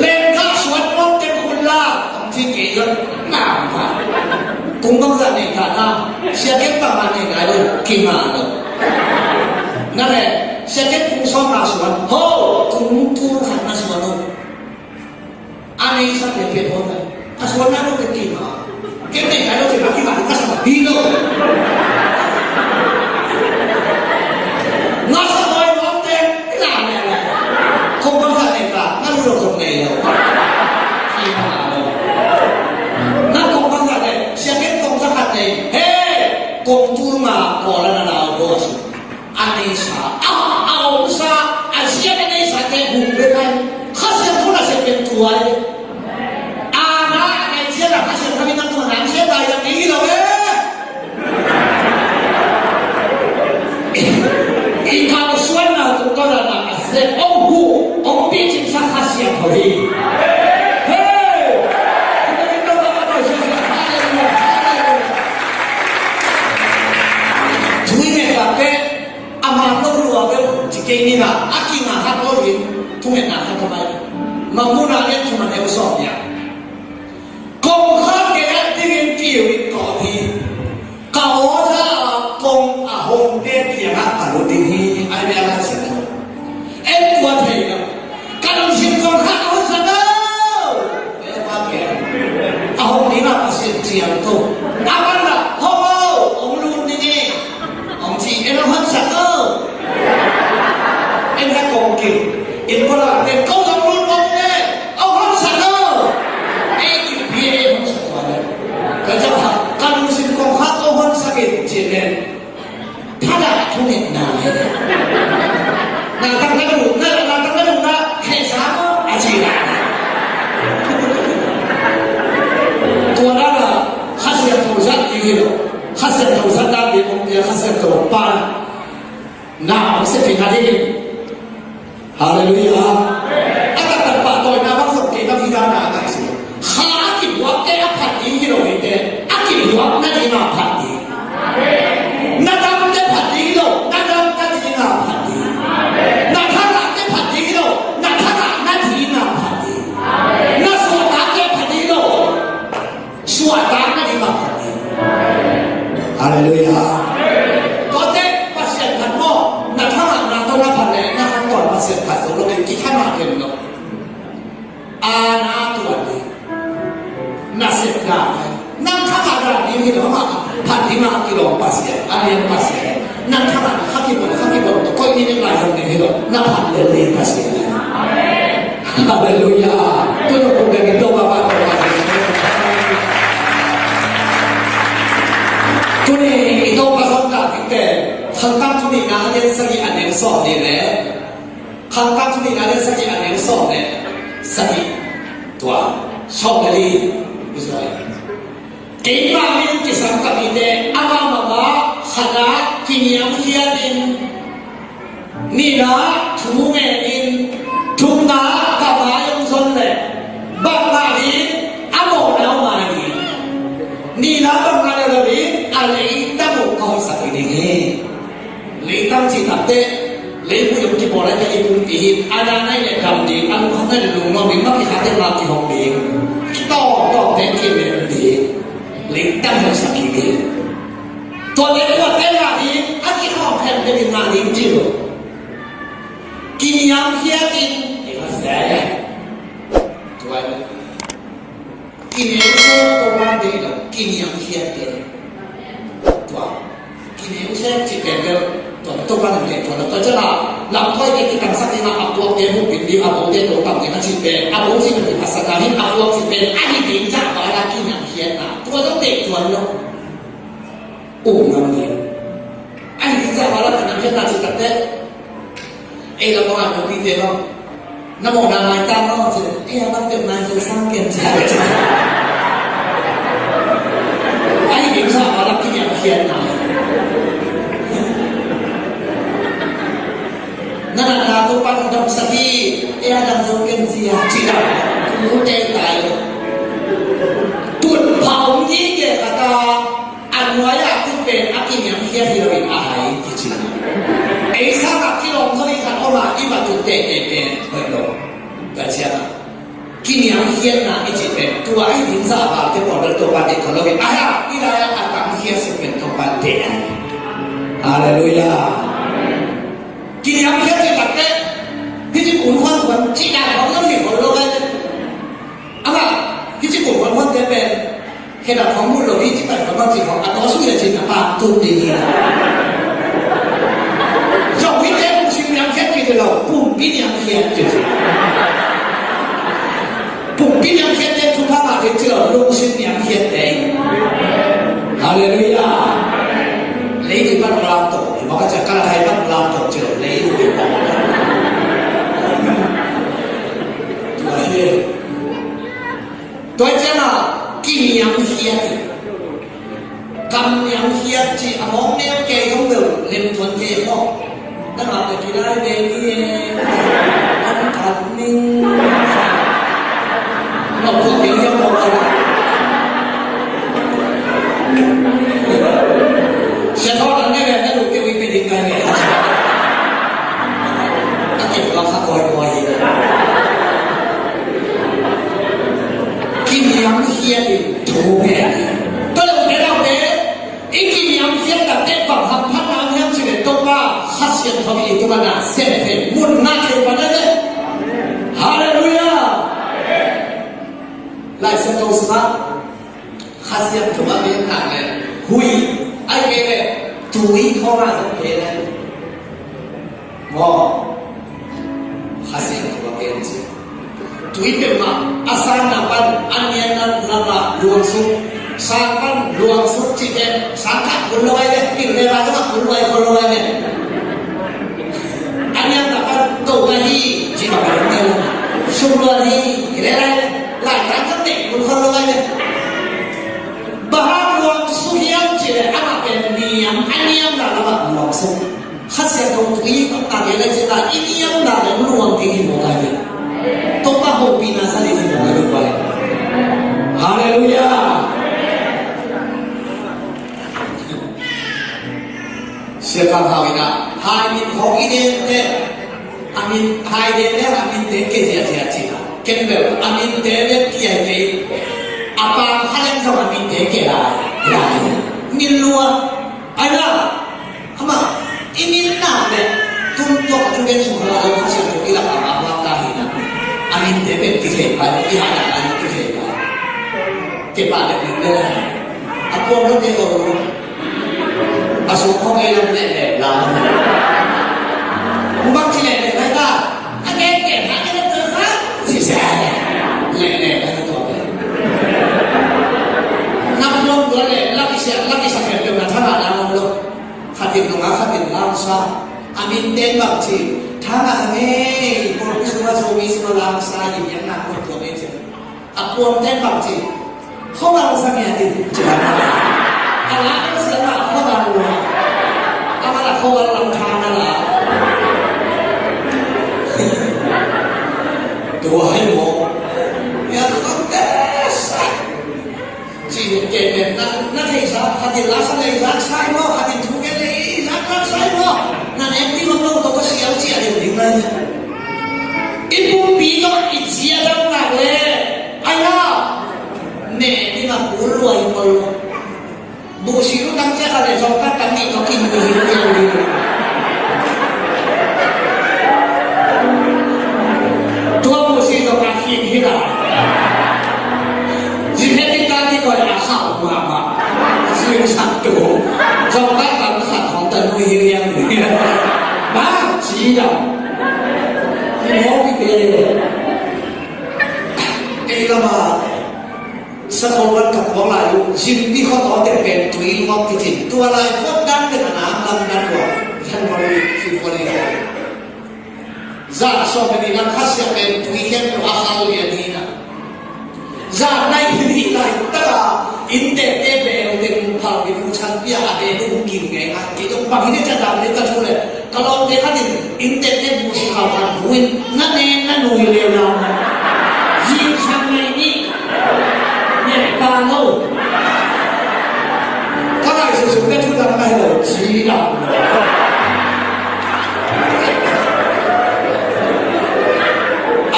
Lengkah suan nuam teng hun la hong ci kei zong na hong pha. Kung bangzah nei ta na sia kei bangmah nei nai lo kingah lo. Na le sia kei kung sawm na suan ho kung tul khat na suan lo. A neisa pen pen hawm lai. A suan nai lo pen kei ma. Ken nei nai lo pen a kei ma ka sa ma hi lo. Nga sa hoi nuam te la le le. Kong bang sa nei ta nga lu lo kong nei lo. Kei ma lo. Nga kong bang sa nei sia ken kong sa khat nei. He kong tur ma ko la na lau lo a su. A neisa a, a omsa a zian a neisate hum ve kai. Kha Siangtho nasep pen tua hi. A na a nai cian a Kha Siangtho in a tua nang cian lai a kei hi lo e. I kau suan na tu kau la na a se ong hu ong pi cin sa Kha Siangtho hi. Hey! Hallelujah, hallelujah. Tui ne ka pe. A man lo lua bel ci kei ni na a kingah khat lo in thungetna khat ka pai. Mangmuhna lian thum a neu sawm nia. Kong kha kei a dingin kiu in kawm hi. Ka awza a kong a hongte kiangah ka lut ding hi. Ai bia lai sia lo. En tua thei lo. Ka lungsim kong kha ka hon sa lo. A hong ding a Pasian ciang tu a man la hong o hong lut ning e. Hong ci en hong hon sak o. En ha kong kim in ko la ten ko hong lut hong e hong hon sak o. Ei kim pi e hong sak wa le. Ka ca ha ka lungsim kong ha ko hon sak in ci en. Thadah thungetna hi. Na tang na duh na, na tang na duh na khesa maw a ci la. Tua dana Kha Siangtho zat ding hi lo. Kha Siangtho zat dana ding om dia Kha Siangtho pa na om se phi na ding. Hallelujah. A taktak pahtawina bang zong kei bang hi dan a ngaihsun. Kha a kibuakte a phat ding hi lo hi te a kibuak nadinga phat ding. Na damte phat ding hi lo na damna dinga phat ding. Na thalahte phat ding hi lo na thalahna dinga phat ding. Na suahtakte phat ding hi lo. Suahtakna ding bang khat ding. Halleluiah. Tuate Pasian khat maw na thalahna tawh na phat leh na khan tuan Pasian khat zo lo kei kithanah ken lo. A na tuan ding. Na sep dan ai nang thalahna ding hi. Pasian, a lian Pasian. Nang thangah na kha kibang, kha kibang tawh koih ni ding lai zong ding hi lo. Na phat lel ding Pasian. Halleluiah. Tun tuk bek in Topa phat tawh Pasian. Tuni i Topa zong kah dingte, Khangkang thu nihna a lian sagih a neu sawm nih le Khangkang thu nihna a lian sagih a neu sawm le sagih, tua sawm le li. Israel. Keimah min kisam ka mite amah mahmah khatna kiniamkhiat in, nihna thu ngen in, thumna ka mai hong zon leh bangmah hi a mawhna om a hi. Nihna bangmah le lo in a leitang uh ka hoihsak hi ding hi. Leitang cih takteh leivui lam kibawl a, i pumpi hi. A na nai le dam ding, a lungkham nai le lungnuam ding, ma kikhate ma kihong ding, kitawmtawmte kimen ding. Leitang hoihsak hi ding. Tuate tuate ngah ding, a kikhawm khempeuh in ngah ding ci lo. Kiniamkhiat in i va se. Tua Kineu sek Topa deih lo, kiniamkhiat deih. Tua kineu sek cih pen bel tua Topa nang deih tua lo. Tua ciangin lamthawi te kitangsak ding a, a puakte hupin ding, a bote tawh tam ding a cih pen, a bo cih pen a sat a hi, a puak cih pen a hi ding zah val a kiniamkhiatna. Tua zong deih tuan lo. Um ngam ding. A hi ding zah val a kiniamkhiatna cih takteh, ei lam bang a nupite bang, na mawhna ngai ta maw ci leh, ei a bang teh ngai zo sang ken ci a ci. A hi ding zah val a kiniamkhiatna. Na natna Topa nong damsak hi, ei a dang zo ken ci a ci lam. Nute tai lo. Tun pha om ding kei khat a, a nuai-ah tut pen a kiniamkhiat hi loin a hai kici. Ei sangah kilawm zaw ding khat om a, i va tut tehteh pen hoih lo. Tua ciangin kiniamkhiatna i cih pen tua a hi ding zah valte pawl bel Topa deih khol lo hi. A hia, i lai-ah a tamkhiat suk pen Topa deih a hi. Halleluiah. Kiniamkhiat cih takteh hih ci kun huan huan cih dan khong lo hi khol lo lai. Amah hih ci kun huan huante pen khedap khong mun lo hi, ci pai khong bang ci khong a taw sui a cin a pa tut ding hi. Zong hihte lungsim niamkhiat ci lo, pumpi niamkhiat ci. Pumpi niamkhiatte thupha ngah ding ci lo, lungsim niamkhiatte. Halleluiah. Leitui pan lam to, maka cia kala hai pan lam to ci lo, leitui pan. Tua hi. Tua ciangin kiniamkhiat hi. Kam niamkhiat ci a mawng neu kei zong bel lem tuan kei maw? Nangmah bek kilai ve ni e. Om khat ning. Nop tuak kei hiam nop tuak. Sia thawh nang ne ve na duh kei ui pe ding kai ve. A kip lak kha koi koi hi. Kiniamkhiat in thu ngen. Tua lo te lo te, i kiniamkhiat takte bang hamphatna om hiam cih leh Topa Kha Siangtho in i tungah na sem thei, mun ngah thei pan a le. Halleluiah. Lai Siangtho sungah Kha Siangtho a gen nak le hui, ai kei le tui khawng a zong kei le. Maw? Kha Siangtho a gen ci. Tui peuhmah a sanna pan a nianna lamah luangsuk, sang pan luangsuk cihte, sang khat khol lo ai ve, kin le vai lamah khol lo ai, khol lo ai ve. A nianna pan to na hi ci bang a dong te lo. Sum lo hi, hi le lai le, lai tan kan te khol lo ai ve. Bang hang luangsuk hiam cih leh amah pen niam, a niamna lamah luangsuk. Kha Siangtho tui tak tak i lei cih tak i niamna leh luang ding hi mawk a hi. Topa hopihna sa ding hi mawk a hi. Halleluiah. Sia Kang Hau in a, hai min khawng i den teh, a min hai den le a minte kia ziahziah cih a, ken bel a minte bek kia kei. A pang kha leng zong a minte kia lai lai. Min lua. Ai na, amah i min nak le tun tuak a thu gen sung khala lo kha siang tuk i lak a mah huak ta hi na. A minte bek kithei pai, i hahna lai kithei pai. Kei pah le min le lai. A kuam lo te lo. Sung khong ei lam lehleh lai. Hong bang ci lehleh lai ta. A gen gen ha, a gen gen ha. Ci se lehleh lai ta tua pen. Nak nuam tua leh lak i sia, lak i sak khem khem na thang a lang om lo. Khat in nung a khat in lang sa. A min ten bang ci. Thang a ngei. Por pi sung a zo mi sung a lang sa. Yin yang nak nuam tua pen ci. A puamte bang ci, khuavang sang hi a tin, ci a. A la kong siam a khuavang lua. A man a khuavang lam thang a la. Tua hi maw. Ya kong te sa. Ci ni ke men na, na thei sa, khat in la sa lei la sa hi maw, khat in thu ke lei la la sa hi maw. Na nem ni maw, to ko siau ci a ding ding lai. I pumpi tawh i cia dang nak le, ai la, ne ding a kul lua i kol lo. Buhsi lu tang cia kha le zong ka tang ni tawh kin ni hi lu yang ni. Tua buhsi zong a khin hi la. Zi he ti ka ti koi a khau ma ma. Zi sak tu. Zong ka tang sak khong tang ni hi lu yang ni. Ba, ci dang. Ei lama sakol wan ka puak lai uh, zin pi khuatawte pen tui luak kici. Tua lai khuat dan pen a nam lam dan luak. January, February. Zan sawm le nih lam khat siak pen tui khempeuh a khal lian hi na. Zan nai hi lai taka inntekte bel ding phal mi fu chan pia a be ding kim ngei ngai. Kei dong bang hi ne ca dam le ka thu le. Ka lawmte khat in inntekte bu si hau khan bu in na ne na nui le la. Zing sang nai ni. Ne pa lo. Ka lai su su te thu dam nai lo. Ci dam.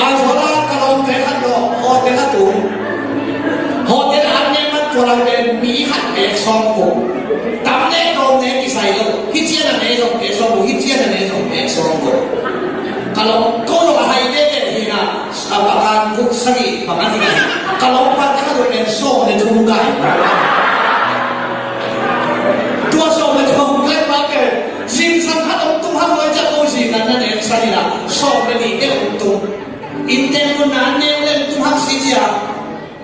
Ai, hola ka lawmte khat lo, hotel a tung. Hotel a an ne man tua lai pen mi khat pek sawm ko. Tam ne dawm ne kisai lo. Hi cian a ne zong pek sawm ko, hi cian a ne zong pek sawm ko. Ka lawm ko lo a hai te te hi na, a pakan guk sagih pakan hi na. Ka lawm pan te khat lo pen sawm ne thum kai. Tua sawm ne thum kai pa pen. Zingsang khat hong tung hak lua ciah ko zi kan na nek sa hi la, sawm le nih te hong tung. Inntek mun na an nek le hong tung hak si ciah.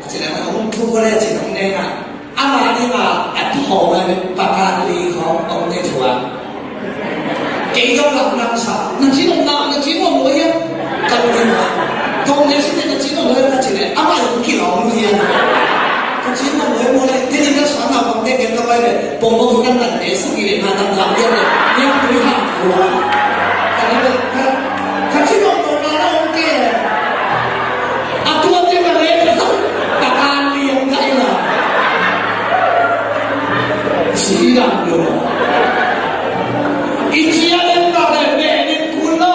A ci le hong tung ko le a ci hong nek a. Ama ding a a thawng a pakan li khawng hong nek thua. Kei zong lam lam sa. Na ci hong na, na ci hong lua hiam? Ka lua hiam? Thawng nek si te na ci hong lua hiam ka ci le. Ama hong kilawm hiam? Ka ci hong lua hiam lua le. Te ni ka suan na hong nek hiam ka pai le. Pongpong kan tan te suk i le na tam lam dia le. Nia tui ha kua. Ka na le ka, ka ci nong nong na na ong ke. A tua te ka le ka ka liang ka ina. Ci dam lo. I cia den ka le me den kun lo.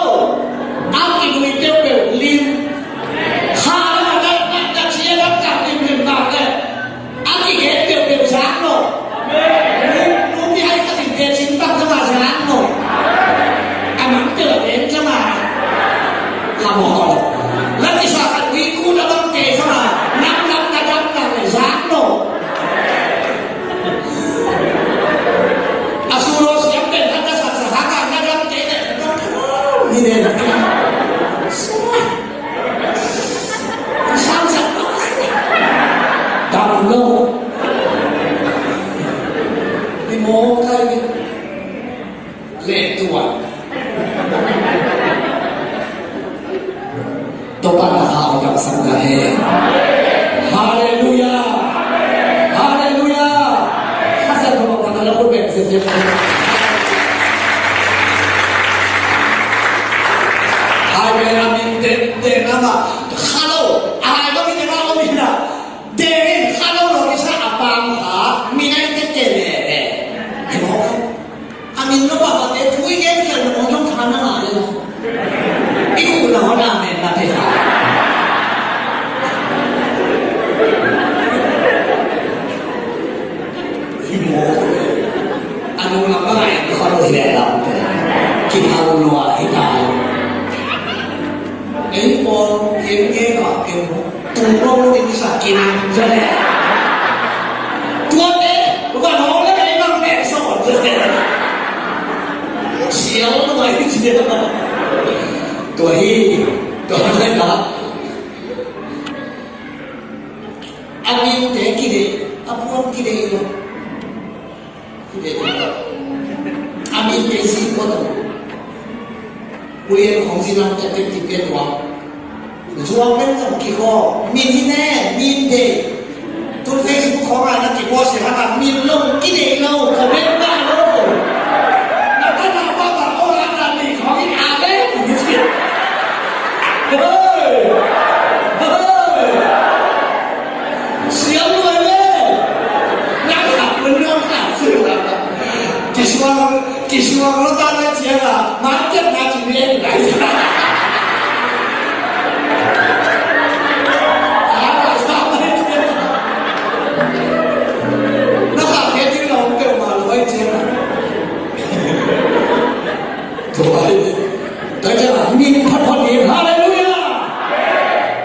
A ki nui teu pe lim. Kha na na na cia den ka lim den ka le. A kigen peuhpeuh zak lo. Nung, nung ni hai khat in te cin bang zama zak lo. A mang peuh a gen zama. Lam hawh. La kisa khat ui kun a bang te zama. Nam lam na dam na le zak lo. A su lo siam pen khat na sak sa hak a na dam te le. Ni le. Sang sak. Dam lo. Ni mo kai ni. Le tua. Topa na hau dam sang da he. Hallelujah. Hallelujah. Hasa ko pa na la ko ben se se. Hai me amin den den ama. Hello. Ai ba mi den ama mi na. Deng in kha lo lo kisa a pang kha, mi nai te te le le. Ai mo. A min lo ba ba te tui gen khel na mo jong kha na la le. I ku na ho na men na te kha. Hi mo. A nung lam ba ngai kha lo hi le lam te. Ki kha lo lo a hi ta. Ei pawl gen gen a ken tung pawl ding kisa kinam zaw le. Tuate, van hong le ei bang mek sawt zaw le. Sial nuai hi ci a. Tua hi, tua hi na. A minte kideih, a puan kideih lo. Kideih lo. A minte si ko to. Kulian khong si lam tek tek ti pia tua. Zuang bek zong kikhawm, min hi ne, min deih. Tun Facebook khawng ah na kipost hi hang a, min lo, kideih lo, comment bang lo. Na ka na pa pa, o la na ni khawng hi a le. Hei! Hei! Siam lo le. Na ka kun lo ka su la. Kisuang Kisuang lo ta le ciang a, mah ciang na ci mi en lai. A, na sa mai ciang a. Na kha ke ting lo peuhmah lo ai ciang a. Tua ai. Tua ciang a, min photphot ding, halleluiah.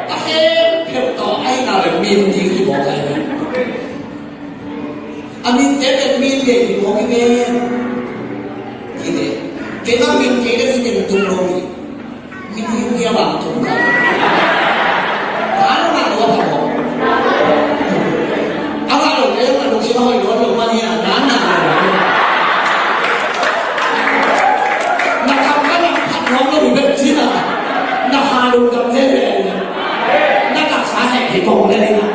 A khempeuh tawh ai na le min ding hi bawk ai. A minte pen min deih hi mawk hi ve. Hi ve. Keimah min kei le hi teng tung lo hi. Min hi hi a bang tung ka. Ka lo na lo a pha mawk. A ngah lo le, a ngah lo si a hoih lo, lo man hi a, na na lo. Na kam ka na phat mawk lo hi bek ci na. Na ha lo kam le le. Na taksa heh hi kong le hi na.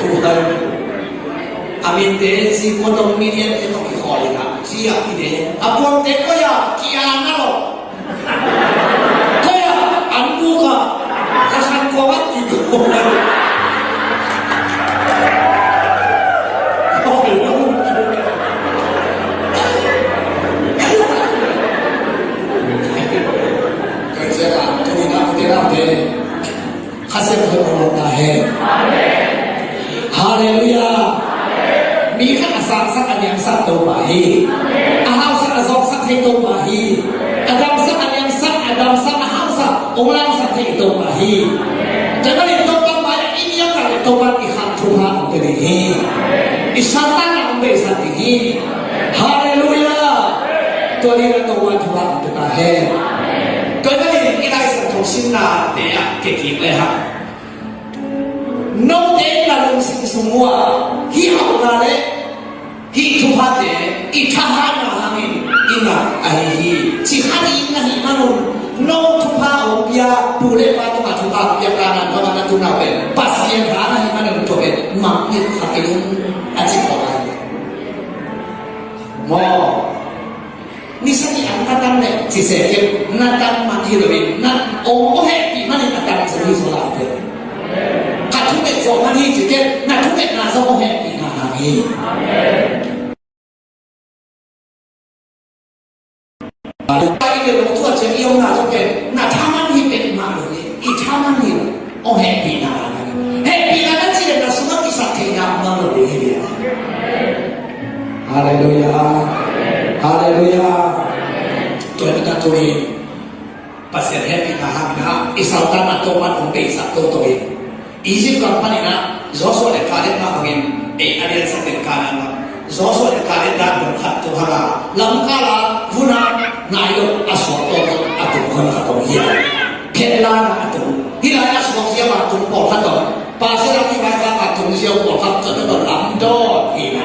Tuhan. A minte si ko tong million te tong i khol ina. Si a kine. A puang te ko ya ki a na lo. Ko ya an bu ka. Ka san ko wat ki ko. Ka se ka, ka ni na te na te. Kha Siangtho in hong lawm ta hen. Halleluiah. Mi khat a sangsak a niamsak Topa hi. A hausak a zawksak thei Topa hi. A damsak a niamsak, a damsak a hausak hong lamsak thei Topa hi. Tua manin Topa mai-ah i niam lai Topa in i khang thupha hong pia ding hi. I Satan na hong beisak ding hi. Halleluiah. Tua ding a Topa thupha hong pia ta hen. Tua hi manin i Lai Siangtho simna te ah kikik le hang. Note na lungsim sung uh ah hih hauhna le hih thuphate i thahatna hangin i ngah ahi hi. Ci kha ding na hih manun, no thupha hong pia, pu le pa tungah thupha hong pia, Kanaan gam ah na tun uh pen Pasian tha na hih manun tua pen mangngilh kha kei un, a ci khawng ahi hi. Maw? Ni sagih ang na tan leh ci se kei, na tan mah hi lo in, na ong aw hehpih manin a tan zo hi zaw lai te. Ka thunget zawh man hi ci kei, na thungetna zong aw hehpih na hang hi. Pai le lo tua ciang i omna zong pen na thaman hi peuhmah lo hi. I thaman hi lo. Aw hehpihna. Hehpihna na cih leh na sungah kisap theihna om lo ding hi. Halleluiah. Halleluiah. Tua hi ta tuni Pasian hehpihna hangin ah i saltanna Topa'n hong beisak toto hi. Egypt gam panin ah Joshua le Caleb mah bangin ei a liansak den Kanaan gam. Joshua le Caleb dan hong khat tung hang a, lamkal a vun a nai lo a suak tawh a tung hong khat hong hiam. Phet lan a tung. Hih lai a suak ziau a tung pawlkhat tawh, Pasian a kivaisak a tung ziau pawlkhat tawh na tawh lam dawn hi na.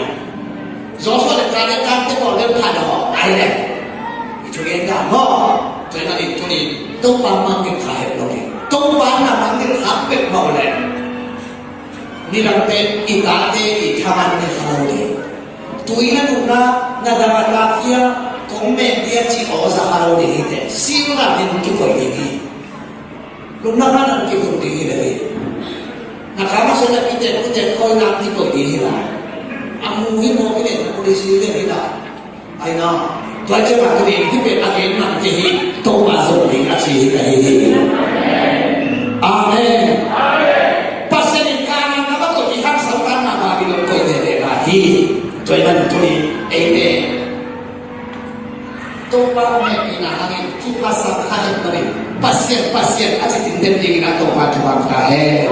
Joshua le Caleb dante pawl le phat aw ai le. I thugen dan maw? Tua hi na in tuni Topa mangngilh kha het lo hi. Topa na mangngilh kha peuhmah uh leh nidangte i tate i thaman ne kha lo ding. Tui na nupna na dang a takhia kong meh dia ci aw za kha lo ding hi teh. Silver nih kikoih ding hi. Lungdam na nang kihun ding hi ve hi. Na kha masa na pite pute koi na kikoih ding hi lai. A mu hi maw hi le na policy hi le hi lai. Ai na, tua ciang a tuni hih pen a gen nang te hi, Topa zong ding a ci hi ka hi hi. Amen. Pasian in Kanaan gam a koih kik hang saltanna Babylon koih veve lai hi. Tua hi manin tuni, amen. Topa hong hehpihna hangin kiphasak kha het manin Pasian, Pasian a ci tinten dingin a Topa thupha ta hen.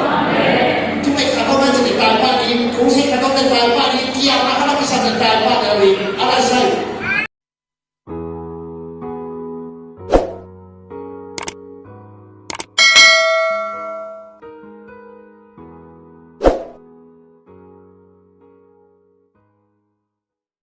Thunget khat hong a ci te tai pa in, kong sei khat